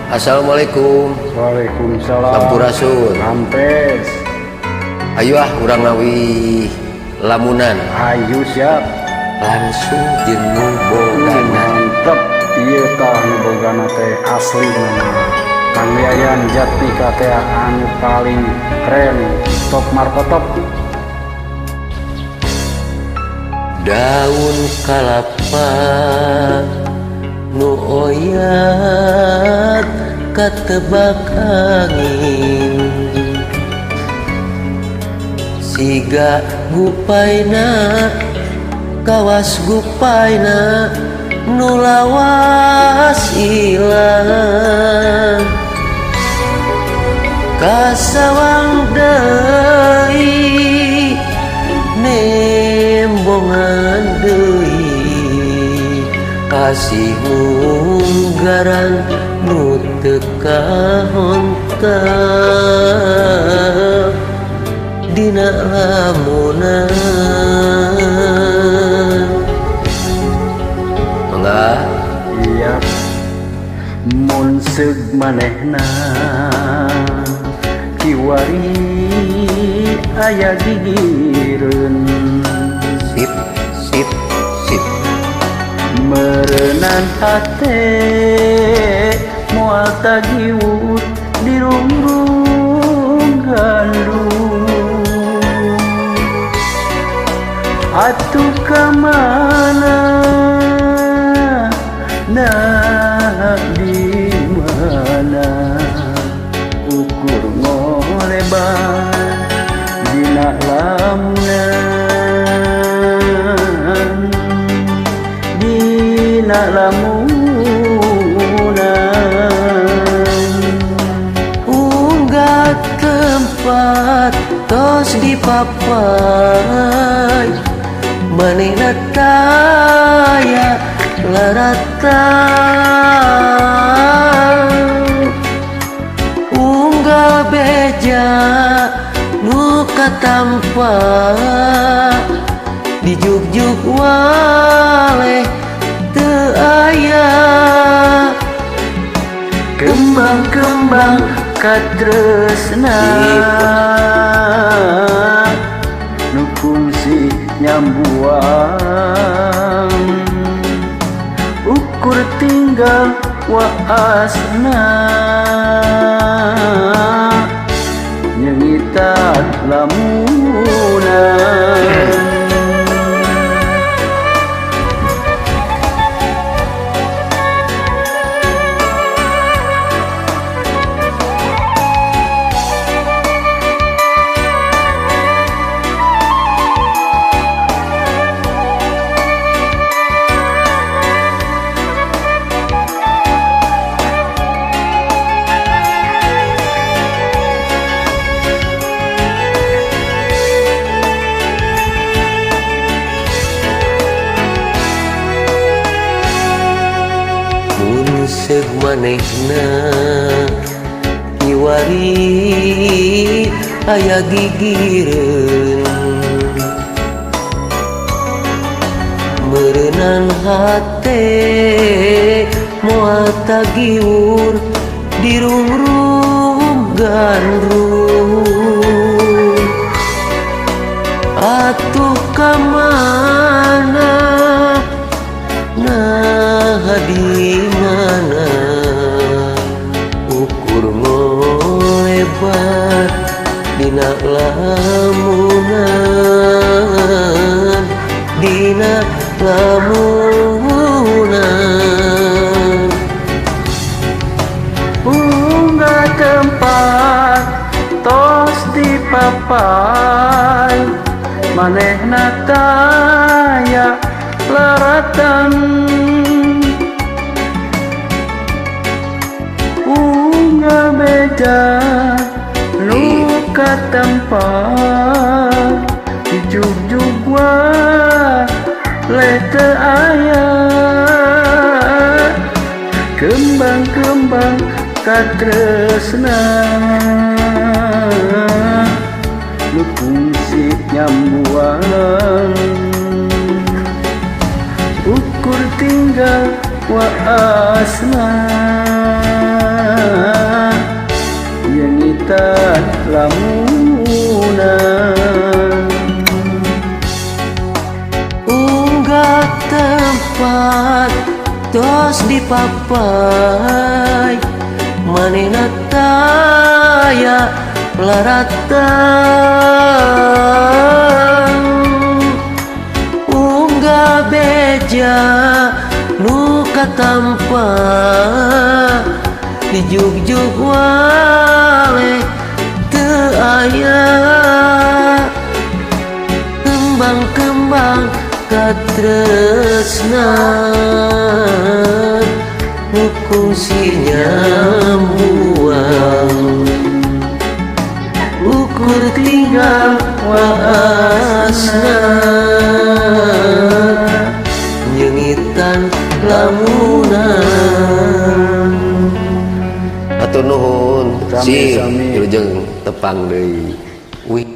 Assalamualaikum. Waalaikumsalam. Sampurasun. Rampes. Ayo ah, urang nawih lamunan. Ayo, siap. Langsung jeung nu bogana. Mantep ieu tah, nu bogana teh asli nama Kang Yayan Jatnika teh anu paling keren, top markotop. Daun kalapa nu oyag katebak angin, siga gupaina kawas gupaina nu lawas ilang, kasawang deui, nembongan deui kasih munggaran nu teu kahontal dina lamunan. Mangga. Iya, mun seug manehna kiwari aya gigireun. Sip, sip, sip. Meureunan hate moal tagiwut dirunggung gandung. Atuh kamana, nah di mana ukur ngolebar dina lamunan, dina lamunan. Unggal tempat tos dipapai, manehna taya laratan. Unggal beja nu katampa, dijugjug waleh teu aya. Kembang-kembang katresna nu kungsi nyambuang, ukur tinggal waasna nyengitan lamunan. Mun seug manehna kiwari aya gigireun, meureunan hate moal tagiwur dirungrum gandrung. Atuh kamana, nah di mana ukur ngolebar dina lamunan, dina lamunan. Unggal tempat tos dipapai, manehna taya laratan. Unggal beja nu katempat, dijugjug wae teu aya. Kembang-kembang katresna nu kungsi nyambuang, ukur tinggal waasna. Nyengitan lamuna. Unggah tempat tos dipapay, manehna taya laratan. Unggah beja nu katampa, dijugjug waleh teu aya. Kembang-kembang katresnan nu kungsi nyambuang, ukur tinggal waasna nyengitan lamunan. Hatur nuhun. Sami, si sami. Wilujeng tepang deui. Wih.